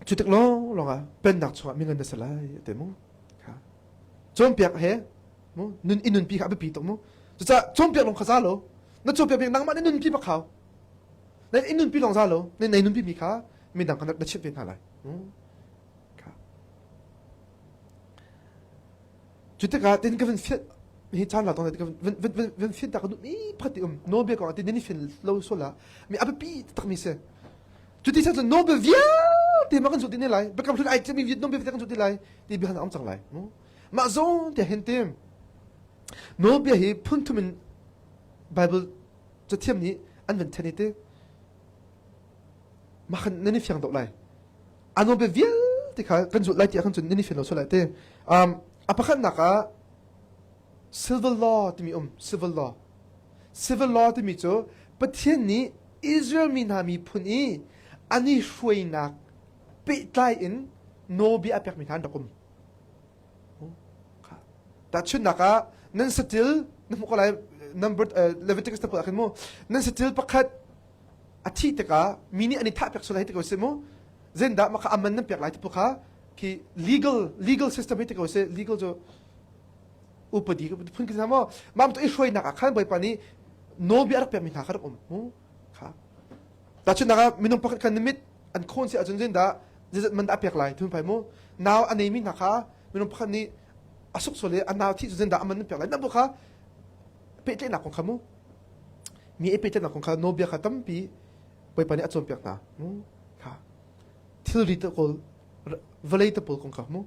Cu tik lawng lawng ah pennak chungah mingan na si lai te mu. Cawnpiak he mu nun i nunpi kha a biapi tuk mu. Cucaah cawnpiak lawng kha za lo. Na cawnpiak mi nangmah na nunpi bak hau. Na i nunpi lawng za lo. Na nei nunpi mi kha midang kha na chimh ve hna lai. Cu tikah tin ka van fian hi caan la tong ka van van van fian ta ka duh mi pakhat ti um nawlbia kong ah tin nan i fian lo sual ah mi a biapi taktak mi si. Cu ti cun nawlbia vialte ma kan zulh ti ne lai biakam hlun ai mi nawlbia vialte kan zulh ti lai ti bia a um cang lai. Mah zawn te hin tim nawlbia hi phun thum in Bible cathiam nih an van then i ti mah khan nan i fiang deuh lai. A nawlbia vialte kha kan zulh lai ti ahkhan cun nan i fian lo sual lai ti. Um, a pakhatnak ah civil law timi um, civil law. Civil law timi cu Pathian nih Israel mi hna miphun i an i hruainak pehtlai in nawlbia a pekmi hna an rak um. Tahchunhnak ah nan satil na hmuh ko lai number Leviticus te pawl ah khin mu nan satil pakhat a thih tikah mi nih an i thah piak sual lai ti ko si mu zendah mah kha aman nan pek lai ti kha khi legal legal system hi ti ko si legal cu upadi phun ki maw mam to i hruainak ah khan bawipa nih nawlbia a rak pekmi hna kha rak um mu kha tahchunhnak ah minung pakhat khan nimit an khawn si ahcun zendah zeizat man dah a pek lai thun phai mu nau a neimi hna kha minung pakhat nih a suk sual i a nau thih cu zendah a man nan pek lai nan bu kha pehtlaihnak kong kha mu mi i pehtlaihnak kong kha nawlbia kha tampi Bawipa nih a cawnpiak hna mu kha thilri te kawl vawlei te pawl kong kha mu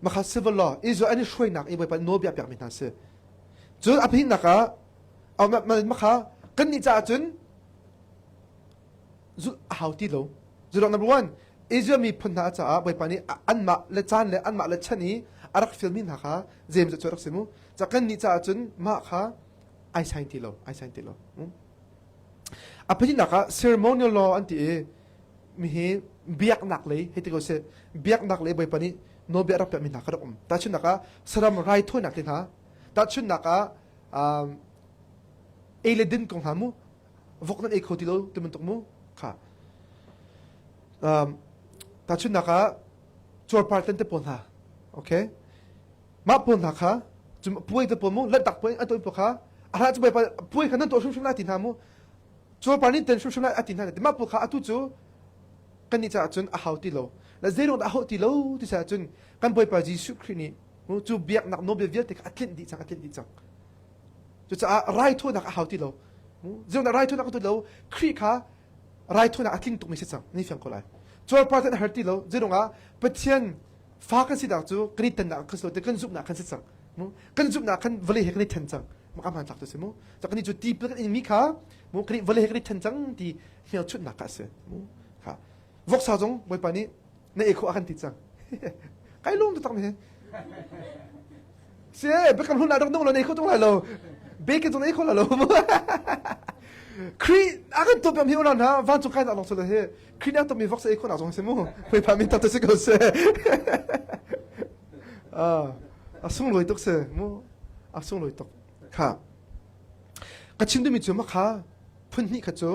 makha civil law Israel an i hruainak i Bawipa nawlbia pekmi hna si cun a pahnihnak ah makha kan nih caah cun zulh a hau ti lo zulh number one Israel miphun hna caah Bawipa nih anmah le caan le anmah le chan i a rak filmi hna kha James cu rak si mu ca kan nih caah cun mah kha ai sain ti lo ai sain ti lo a pahnihnak ah ceremonial law an ti i mihi biaknak lei hei ti ko seh biaknak lei Bawipa nih nawlbia rak pekmi hna kha rak um tahchunhnak ah saram raithawinak te hna tahchunhnak ah ei le din kong hna mu vok nan ei kho ti lo ti bantuk mu kha tahchunhnak ah cuarpar tan te pawl hna okay mah pawl hna kha puai te pawl mu lanhtak puai an tuah pawl kha a hlah cu bawipa puai kha nan tuah hrimhrim lai ti hna mu cuarpar nih ten hrimhrim lai a ti hna ti mah pawl kha atu cu kan nih caah cun a hau ti lo le zeiruang dah a hau ti lo ti caah cun kan bawipa Jesuh Khrih nih cu biaknak nawlbia vialte kha a tlinh dih cang a tlinh dih cang Cucaah raithawinak a hau ti lo. Zeiruangah raithawinak a ti lo? Khrih kha raithawinak a tling tukmi si cang. Ni fiang ko lai. Cuarpar tan a har ti lo. Zeiruangah Pathian fa kan sinak cu kan i tannak kan si lo ti kan zumhnak kan si cang. Kan zumhnak khan vawlei he kan i then cang. Maka hmaan tlak tu si mu. Cak ni cu tipil kan inmi kha mu kan vawlei he kan i then cang ti hmelchunhnak kha a si. Mu kha voksa zong Bawipa nih na ei khawh a kan ti cang. Kai lung taktak mi Si biakam hlun ah rak nung lo nei kho tung lai lo. Bacon zong nei kho la lo. Khrih a kan tuah hi ulan ha vancung kai nak long solo hi Khrih nih a tuahmi vok sa ei kho nak zong si mu. Bawipa min tak si ko se. Ah, a sunglawi tuk se mu. A sunglawi tuk. Kha. Ka chim duhmi cu ma kha phun hnih kha cu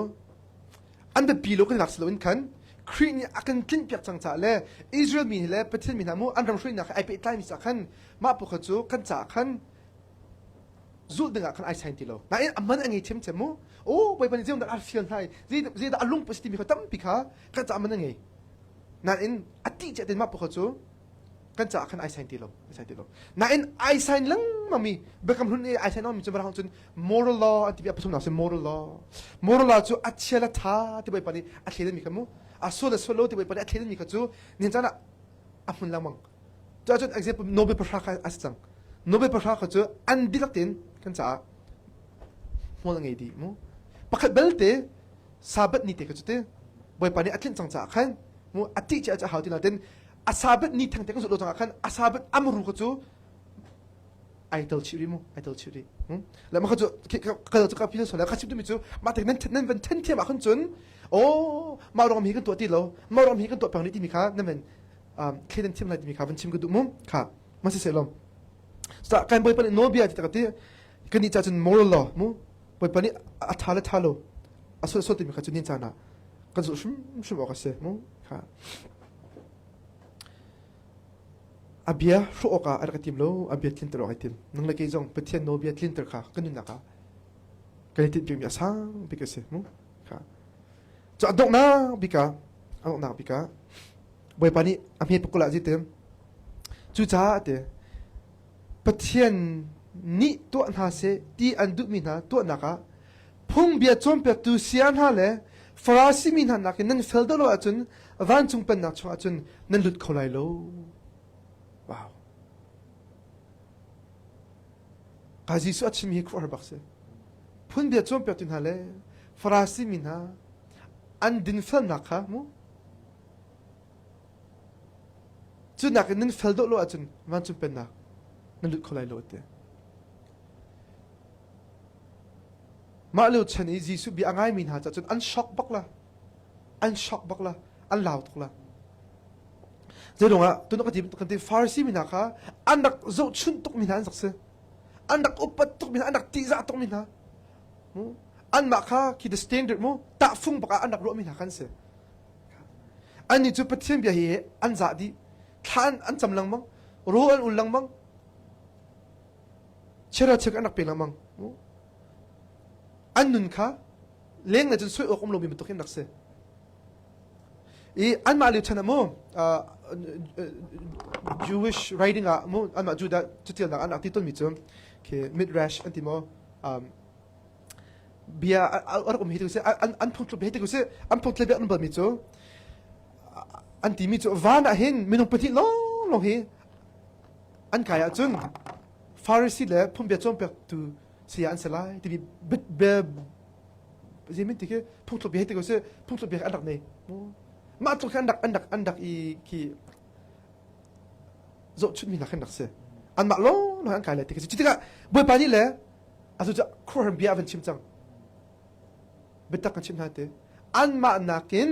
an biapi lo kan lak si loin khan Khrih nih a kan tlinhpiak cang caah le Israel mi le Pathian mi hna mu an ram hruainak he ai pehtlaimi caah khan mah pukha cu kan caah khan zulh dingah khan ai sain ti lo. Nain a man a ngei ṭhiamṭhiam mu. Oh, Bawipa nih zeidah a fial hna i zeidah a lungput si timi kha tampi kha kan caah man a ngei. Nain a tih cia tein mah pukha cu kan caah khan ai sain ti lo ai sain ti lo nain ai sain lengmang mi biakam hlun i ai sain mi cu mirang cun moral law an ti a pathumnak cu moral law moral law cu a chia le tha ti bawipa nih a thlen mi kha mu a sual le sual lo ti bawipa nih a thlen mi kha cu nihin caan ah a hmun lengmang cu ahcun example Nobel pahra kha a si cang Nobel pahra kha cu an dihlak tein kan caah hmual a ngei dih mu pakhat belte Sabbath ni te kha cu te bawipa nih a tlinh cang caah khan mu a tih cia a hau ti nain a Sabbath ni theng te kan zulh lo cangah khan a Sabbath amru kha cu ai tel chih rih mu ai tel chih rih le mah kha cu kal cu ka phil so le kha chim tumi cu mah te nan nan van then thiam ah khan cun oh mah rom hi kan tuah ti lo mah rom hi kan tuah peng rih timi kha nan van thlen nan thiam lai timi kha van chim ka duh mu kha ma si se lom sa kan bawipa nih nawlbia ti tak ti kan nih ca cun moral law mu bawipa nih a tha le tha lo a sual sual timi kha cu nin caan ah kan zulh hrimhrim awk a si mu kha a bia hrawh awkah a rak i tim lo a bia tlinter awk ai tim nang le kei zong Pathian nawlbia tlinter kha kan nunnak ah kan i tinhpiakmi a sang bik a si mu kha cu a donghnak bik ah a donghnak bik ah Bawipa nih a hme pakul ah zitim cucaah te Pathian nih tuah hna seh ti an duhmi hna tuahnak ah phungbia cawnpiaktu saya hna le Farasi mi hna nakin nan fel deuh lo ahcun vancung pennak chungah cun nan lut kho lai lo. Wow. Ka Jesuh a chimmi hi khuaruahhar bak si. Phunbia cawnpiaktu hna le Farasi mi hna an dinfelnak kha mu. Cu nakin nan fel deuh lo ahcun vancung pennak nan lut kho lai lo a ti. Mah lio chan i Jesuh bia a ngaimi hna caah cun an shock bak la. An shock bak la. An lau tuk la. Zeidong ah tun kan ti kan ti Pharisee mi hna kha an rak zohchunh tuk mi hna an rak si. An rak upat tuk mi hna, an rak tihzah tuk mi hna. Anmah kha khi the standard mu tahfung bak ah an rak ruah mi hna kan si. Annih cu Pathian bia hi an zah dih. Thla an cam lengmang, rawl an ul lengmang, chiara an rak pe lengmang. An nun kha leng le cun soi awk um lomi bantuk hin rak si. I anmah lio chan ah mu Jewish writing ah mu anmah Judah catialnak an rak ti tawnmi cu khi midrash an ti maw bia a rak um hi ti an an phungthluk bia hi ti an phungthluk bia an balmi cu an timi cu van ah hin minung pahnih lawnglawng hi an kai ahcun Pharisee le phungbia cawnpiaktu saya an si lai timi bia zemin ti khi phungthluk bia hi ti ko si phungthluk bia an rak nei mah tluk khi an rak an rak an rak i khi zohchunhmi hna khan rak si anmah lawnglawng an kai lai ti khi si tikah Bawipa nih le atu cu khuaruahhar bia a van chim cang biatak kan chimh hna te anmah nakin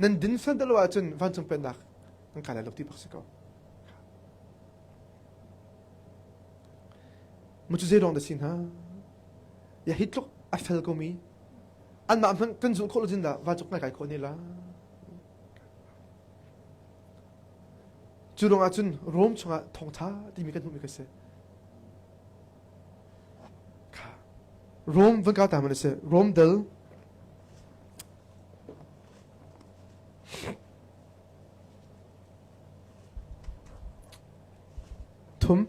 nan dinfel deuh lo ahcun vancung pennak nan kai lai lo ti bak si ko mu cu zei ruang dah si hna ya hi tluk a fel ko mi anmah hmanh kan zulh khawh lo cun dah vancung kan kai khawh ne la Cu ruangah cun Rom chungah thawngṭha timi kan hmuhmi kha si. Rom van kau ta man a si. Rom dal thum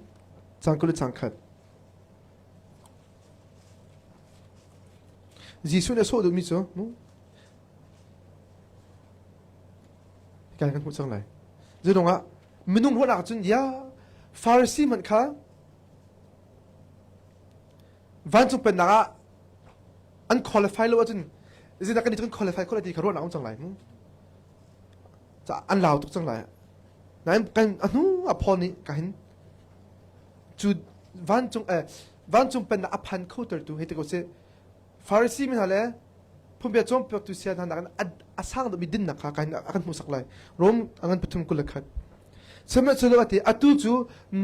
cang 20 le cang khat. Jesuh nih a sawh duhmi cu mu Kan kan hmuh cang lai. Zudong ah minung ruahnak cun ya Pharisee hmanh kha vancung pennak ah an qualify lo ahcun zeidah kan kan qualify khawh ti kha ruahnak um cang lai mu. Ca an lau tuk cang lai. Nain kan a hnu a Paul nih ka hin cu vancung eh vancung pennak a phan kho tertu hei ti ko sih Pharisee mi hna le phungbia cawnpiaktu saya hna nakin a sang deuhmi dinnak kha a kan hmuhsak lai. Rom a ngan pathum 21. Sihmanhsehlaw ati atu cu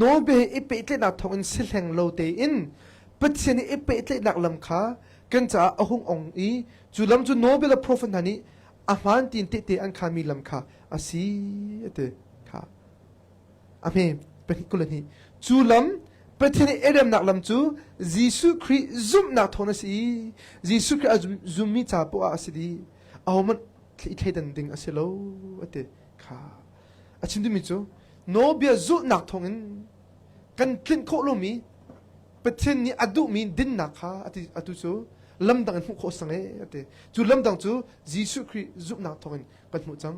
nawlbia he i pehtlaihnak thawngin si hleng lo tein Pathian i i pehtlaihnak lam kha kan caah a hung ong i cu lam cu nawlbia le profet hna nih a hmaan tiin tehte an khaanmi lam kha a si a ti kha. A hme 22. Cu lam Pathian i remnak lam cu Jesuh Khrih zumhnak thawng a si i Jesuh Khrih a zummi ca poah a si dih. Ahohmanh i thleidan ding a si lo a ti kha. A chim duhmi cu nawlbia zulhnak thawngin kan tlinh khawh lomi Pathian nih a duhmi dinnak kha atu cu lamdang in hmuh khawh sang e a ti. Cu lamdang cu Jesuh Khrih zumhnak thawngin kan hmuh cang.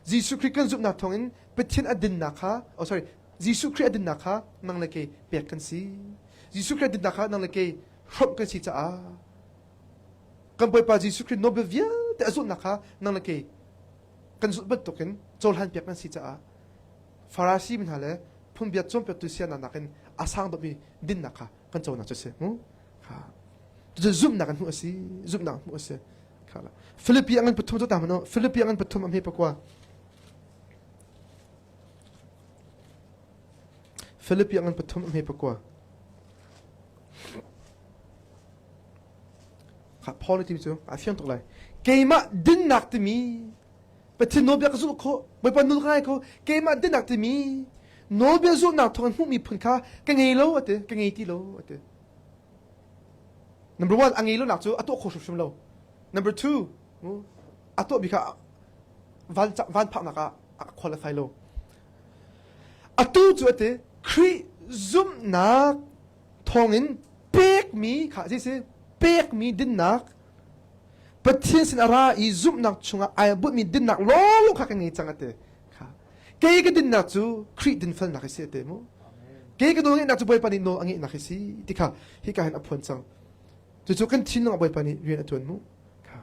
Jesuh Khrih kan zumhnak thawngin Pathian a dinnak kha oh sorry Jesuh Khrih a dinnak kha nang le kei pek kan si. Jesuh Khrih a dinnak kha nang le kei hrawmh kan si caah kan Bawipa Jesuh Khrih nawlbia vialte a zulhnak kha nang le kei kan zulh bantukin cohlan piak kan si caah Farasi mi hna le phungbia cawnpiaktu siana nakin a sang deuhmi dinnak kha kan conak cu a si mu kha cucu zumhnak an hmuh a si zumhnak hmuh a si kha la Philippi a ngan pathum cu ta hmanh Philippi a ngan pathum a hme pakua Philippi a ngan pathum a hme pakua. Kha Paul nih timi cu a fiang tuk lai. Keimah dinnak timi Pathian nawlbia ka zulh khawh, Bawipa nawl ka ngai kho, keimah dinnak timi nawlbia zulhnak thawng in hmuhmi phun kha ka ngei lo a ti, ka ngei ti lo a ti. Number one, a ngei lonak cu a tuah kho hrimhrim lo. Number two, a tuahmi kha van van phaknak ah a qualify lo. Atu cu a ti Khrih zumhnak thawngin pekmi kha zei si pekmi dinnak Pathian sin a ra i zumhnak chungah ai bunhmi dinnak lawng kha kan ngei cang a ti. Kha kei ka dinnak cu Khrih dinfelnak hi si a ti mu. Kei ka nawl ngeihnak cu Bawipa nih nawl a ngeihnak hi si ti kha hika hin a phuan cang. Cucu kan thinlung ah Bawipa nih rian a ṭuan mu. Kha.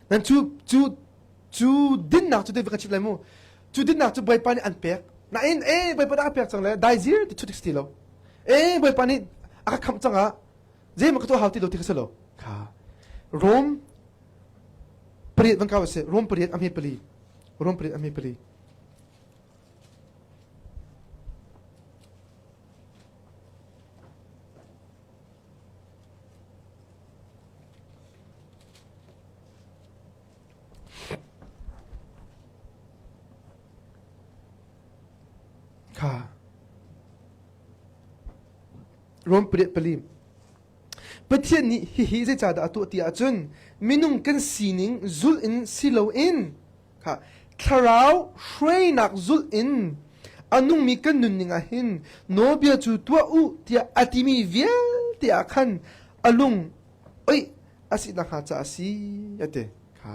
Nan cu cu. Cu dinnak cu David kan chimh lai mu. Cu dinnak cu Bawipa nih an pek. Nain e Bawipa nih a pek cang le daizir ti chutik si ti lo. E Bawipa nih a ka khamh cang ah zeimah ka tuah hau ti lo ti kha si lo. Kha Rom pariat van kau a si. Rom pariat a hme pali. Rom pariat a hme pali. Kha Rom pariat pali Pathian nih hihi zeicahdah a tuah ti ahcun minung kan sining zulh in si loin kha thlarau hruainak zulh in a nungmi kan nunning ah hin nawlbia cu tuah u tiah a timi vialte ah khan a lung oih a si nakhnga caah a si a ti kha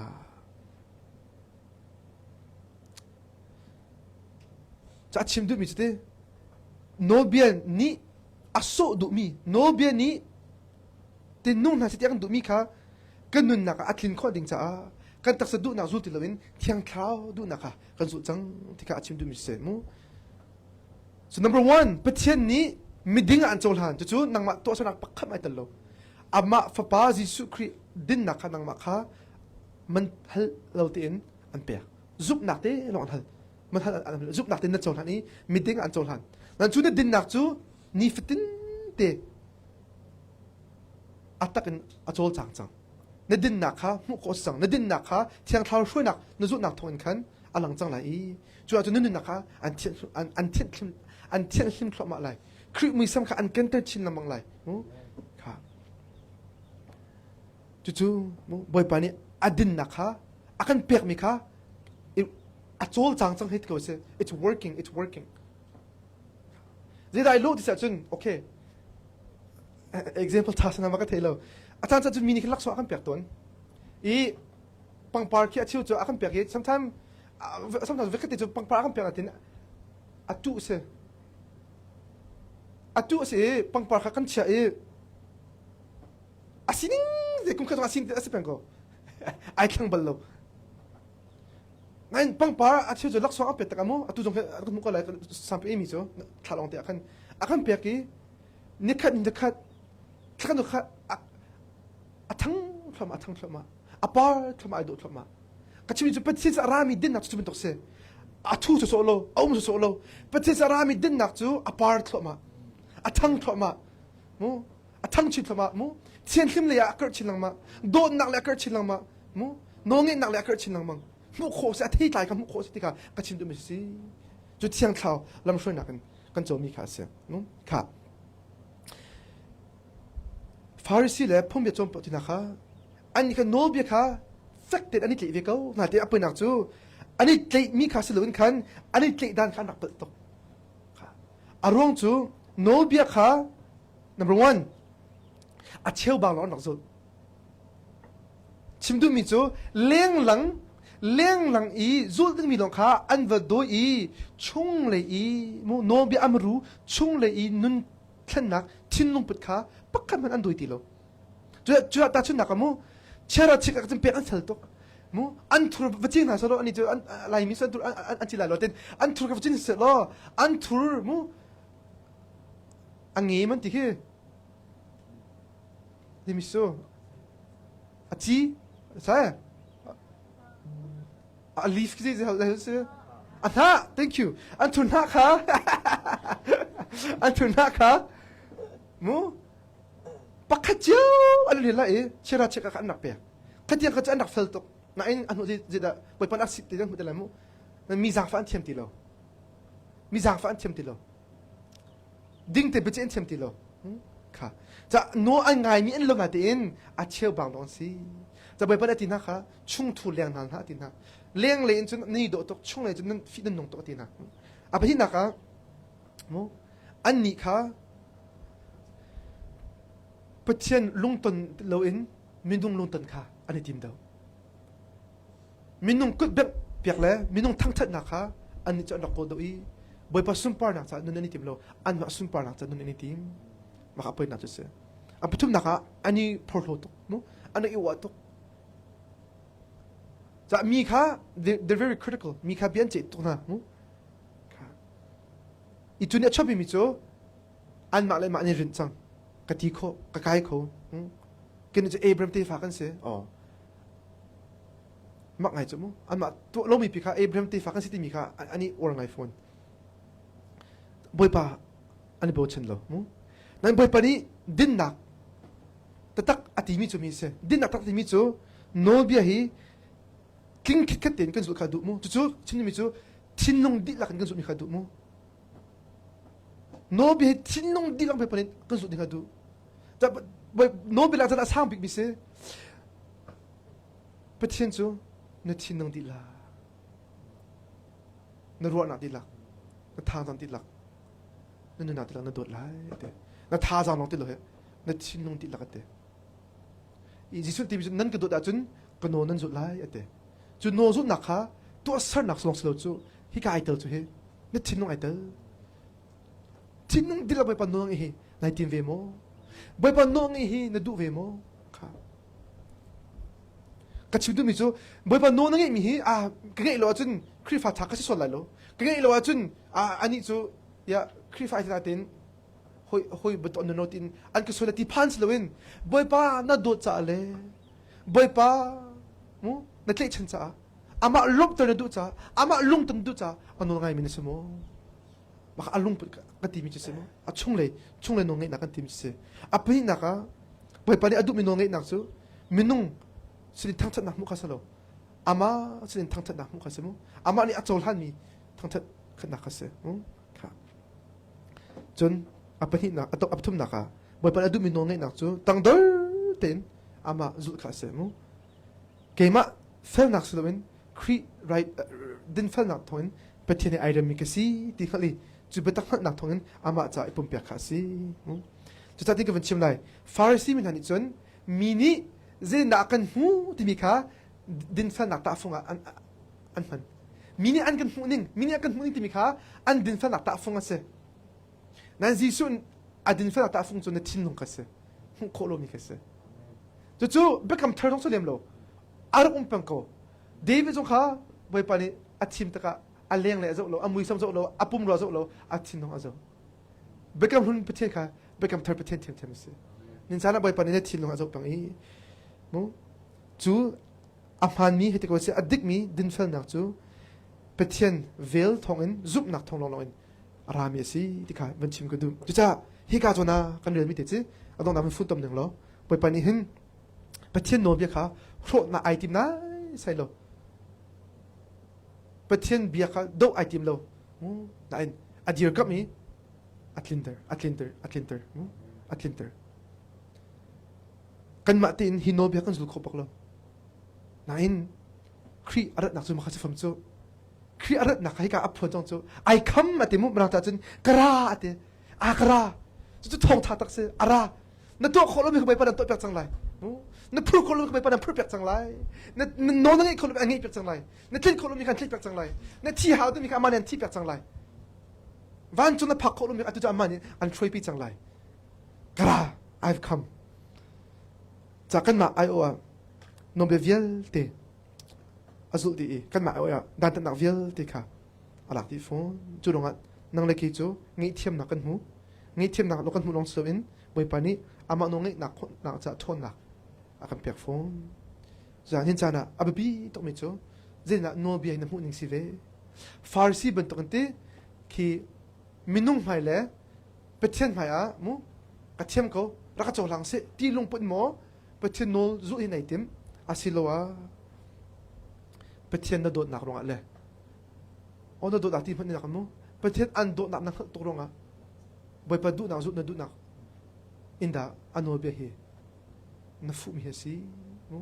ca chim duhmi cu ti nawlbia nih a sawh duhmi nawlbia nih tinnung hna seh tiah kan duhmi kha kan nunnak ah a tlin khawh ding caah kan taksa duhnak zul ti loin thiang thlarau duhnak kha kan zulh cang ti kha a chim duhmi si mu. So number one, Pathian nih miding ah an cohlan. Cucu nangmah tuahsernak pakhat ai tel lo. Amah Fapa Jesuh Khrih dinnak kha nangmah kha man hal lo tein an pek. Zumhnak te lawng an hal. Man hal an hal. Zumhnak te na cohlan i miding ah an cohlan. Nan cu na dinnak cu nifatin te a tak in a cawlcang cang. Na dinnak kha hmuh khawh a si cang. Na dinnak kha Thiang Thlarau hruainak na zulhnak thawngin khan a lang cang lai i cu ahcun na nunnak kha an thianh an, an thianhlim an thianhlim thluahmah lai. Khrih muisam kha an kenter chin lengmang lai. Mu kha cucu mu Bawipa nih a dinnak kha a kan pekmi kha a cawlcang cang hei ti ko si. It's working, it's working. Zeidah i lawh ti si ahcun okay example tha sana ma ka thei lo a caan caan cun mi nih khin laksawng a kan pek tawn i pangpar khi a cheu cu a kan pek i sometimes sometimes vekhat cu pangpar a kan pek natin a tuh si a tuh si i pangpar kha kan chiah i a sining te kum khat a sin a si peng ko ai thlang bal lo Nain pangpar a cheu cu laksawng a pek tak amu atu zong kan hmuh ko lai sampi mi cu thla lawng te ah khan a kan pek i nikhat nikhat thla khat a thang thluahmah a thang thluahmah a par thluahmah ai dawh thluahmah ka chimmi cu Pathian a rami dinnak cu bantuk si a thu sawsawh lo a um sawsawh lo Pathian a rami dinnak cu a par thluahmah a thang thluahmah mu a thang chin thluahmah mu thianhlim lei ah a karh chin lengmang dawtnak le a karh chin lengmang mu nawlngeihnak le a karh chin lengmang hmuh khawh si a theitlai kha hmuh khawh si tikah ka chim duhmi si cu thiang thlau lamhruainak in kan cawmi kha a si kha Farisi le phungbia cawnpiak ti hna kha an kha nawlbia kha fek tein an i tlaih ve ko hna te a poinak cu an i tlaihmi kha si loin khan an i tlaih dan kha an rak palh tuk a ruang cu nawlbia kha number one a cheubang lawng an rak zulh Chim duhmi cu lenglang lenglang i zulh dingmi lawng kha an va dawi i chunglei i mu nawlbia amru chunglei i nun thlennak thinlung put kha pakhat hmanh an dawi ti lo. Cu ah tahchunhnak ah mu chiara chik ah cun pek an fel tuk. Mu an thur va cing hna selaw ani cu an Laimi cu an thur an ci lai lo tin an thur ka va cin selaw an thur mu a nge man ti khi timi cu a ci sai a leaf khi zei si a hnah thank you an thur hnah kha an thur hnah kha mu pakhat cio an rel lai i chira cheka kha an rak pek khatiang kha cu an rak fel tuk nain an hmuh zeidah bawipa a sit ti an hmuh ti lai mu mi zaangfah an thiam ti lo mi zaangfah an thiam ti lo ding te biaceih an thiam ti lo kha ca nawl an ngaimi an lo natein a cheu bang lawng si ca bawipa nih a ti hna kha chungthu leng hna hna a ti hna leng lei in cun ni dawh tuk chung lei cun nan fi nan nung tuk a ti hna a pahnihnak ah mu annih kha Pathian lungton loin minung lungton kha an i tim deuh Minung kut bengh piak le minung thangṭhatnak kha annih cu an rak kawl deuh i Bawipa sunparnak caah nun an i tim lo, anmah sunparnak caah nun an i tim. Mah kha poinak cu a si. A pathumnak ah an i phorhlaw tuk, mu? An i uah tuk. Ca mi kha they're very critical. Mi kha bia an ceih tuk hna. Mu? I cu nih a chuahpi mi cu anmah le mah an i rinh cang. Ka ti khawh, ka kai kho. Kan cu Abraham tefa kan si. Oh. Mak ngai cu mu. Anmah tuah lomi pi kha Abraham tefa kan si timi kha an i uar ngai fawn. Bawipa an i bochan lo. Mu. Nan Bawipa nih dinnak taktak a timi cu mi si. Dinnak tak timi cu nawlbia hi tling khitkhat tein kan zulh kha duh mu. Cucu chimmi cu thinlung dihlak in kan zulhmi kha duh mu. Nawlbia hi thinlung dihlak pe in kan zulh ding kha duh. Nawlbia lak a sang bikmi si. Pathian cu na thinlung dihlak, na ruahnak dihlak, na thazaang dihlak, na nunnak dihlak na dawt lai ti. Na thazaang lawng ti lo he, na thinlung dihlak a ti. Jesuh timi cu nan ka dawt ahcun ka nawl nan zulh lai a ti. Cu nawl zulhnak kha tuahsernak lawng si lo cu hika ai tel cu hi na thinlung ai tel. Thinlung dihlak Bawipa nawl ngeih hi nai tim ve maw? Bawipa nawl ngeih hi na duh ve maw? Kha. Ka chim duhmi cu Bawipa nawl na ngeihmi hi ah ka ngeih lo ahcun Khrihfa ṭha ka si sual lai lo. Ka ngeih lo ahcun ah anih cu ya Khrihfa ai tein hoi hoi bantuk an no tin an ka sual ti phan si loin Bawipa na dawt caah le Bawipa mu na tlaihchan caah amah lawmhter na duh caah amah lungton na duh caah a nawl ngaimi na si maw maka a lungput ka timi cu si mu a chunglei chunglei nawl ngeihnak kan timi cu si a pahnihnak ah Bawipa nih a duhmi nawl ngeihnak cu minung sinin thangṭhatnak hmuh kha si lo amah sinin thangṭhatnak hmuh kha si mu amah nih a cohlanmi thangṭhat khatnak kha si kha Cun a pahnihnak a a pathumnak ah Bawipa nih a duhmi nawlngeihnak cu tangdor tein amah zulh kha a si mu. Keimah felnak si loin Khrih right dinfelnak thawngin Pathian he ai remmi ka si ti hngalh i cu biatak hngalhnak thawngin amah caah i pumpek kha a si. Cucaah tin ka van chim lai. Farasi mi hna nih cun mi nih zeitindah a kan hmu timi kha dinfelnak tahfung ah an, an hman. Mi nih an kan hmuh ning, mi nih an kan hmuh ning timi kha an dinfelnak tahfung a si. Nan Jesuh a dinfelnak tahfung cu na thinlung kha si. Hmuh khawh lomi kha si. Cucu biakam thar zong cu lem lo. A rak um peng ko. David zong kha Bawipa nih a thim tikah a leng le a zoh lo, a muisam zoh lo, a pumrua zoh lo, a thinlung a zoh. Biakam hlun Pathian kha biakam thar Pathian thiamthiam a si. Nin caan ah Bawipa nih na thinlung a zoh peng i mu cu A hmaanmi hei ti ko sih a dikmi dinfelnak cu Pathian vel thawngin zumhnak thawng lawnglawng in a rami a si ti kha van chim ka duh. Cucaah hika zawn ah kan relmi te cu a donghnak van funtom ning law Bawipa nih hin Pathian nawlbia kha hrawhnak ai tim nai sai lo. Pathian bia kha doh ai tim lo. Nain a dirkamh i a tlinter, a tlinter, a tlinter, a tlinter. Kanmah tein hi nawlbia kan zul kho bak lo. Nain Khrih a ratnak cu makha si fam cu. Khrih a ratnak hika a phuan cang cu ai kham a ti mu mirang cun ka ra a ti. A ka ra. Cucu thawngtha tak si. A ra. Na tuah khawh lomi kha Bawipa nan tuah piak cang lai. Na phur khawh lomi kha Bawipa nan phur piak cang lai. Na nawl na ngeih khawh lomi a ngeih piak cang lai. Na tlinh khawh lomi kha an tlinh piak cang lai. Na thi hau timi kha amah nih an thi piak cang lai. Vancung na phak khawh lomi atu cu amah nih an hruaipi cang lai. Ka ra. I've come. Ca kanmah aiawh ah nawlbia vialte a zulh dih i kanmah aiawh ah dantatnak vialte kha a lak dih fawn. Cu ruangah nang le kei cu ngaihthiamnak kan hmu. Ngaihthiamnak lo kan hmuh lawng si loin Bawipa nih amah nawl ngeihnak khawhnak caah ṭhawnnak a kan pek fawn. Zan hin caan ah a biapi tukmi cu zeitindah nawlbia in na hmuh ning si ve. Farasi bantukin ti khi minung hmai le Pathian hmai ah mu ka thiam ko rak ka cohlang seh ti lungput maw Pathian nawl zulh hi nei tim asiloah Pathian na dawtnak ruangah le aw na dawtnak ti hmanh ni mu Pathian an dawtnak na hngalh tuk ruangah Bawipa duhnak zulh na duhnak in dah a nawlbia hi na fuhmi hi a si mu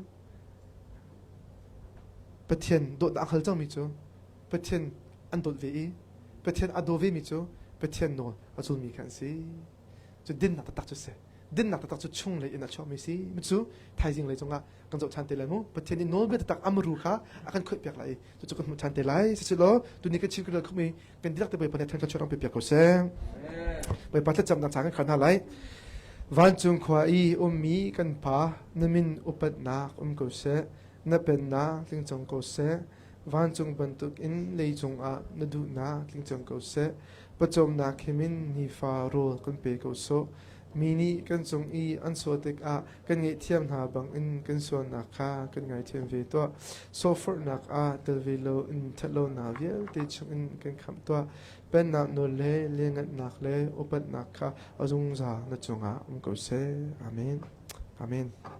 Pathian dawtnak a hngal cangmi cu Pathian an dawt ve i Pathian a daw vemi cu Pathian nawl a zulmi kha an si. Cu dinnak taktak cu si. Dinnak taktak cu chunglei in a chuakmi si. Cu thaizing lei cungah kan zoh ṭhan te lai mu. Pathian nih nawlbia taktak amru kha a kan khoih piak lai i cucu kan hmuh ṭhan te lai. Siselaw tuni kan chim kan rel khumi kan dihlak te Bawipa nih ṭhan kan chuah piak ko seh. Bawipa thlacamnak ca kan khar hna lai. Vancung khua i ummi kan Pa na min upatnak um ko seh. Na pennak tling cang ko seh. Vancung bantukin leicung ah na duhnak tling cang ko seh. Pawcawmnak himin nifa rawl kan pe ko sawh. Mi nih kan cung i an sual tikah kan ngaihthiam hna bangin kan sualnak kha kan ngaithiam ve tuah. Sawhforhnak ah tel ve loin ṭhatlonak vialte chungin kan khamh tuah. Pennak nawl le lianhngannak le upatnak kha a zungzal na cungah um ko seh. Amen. Amen.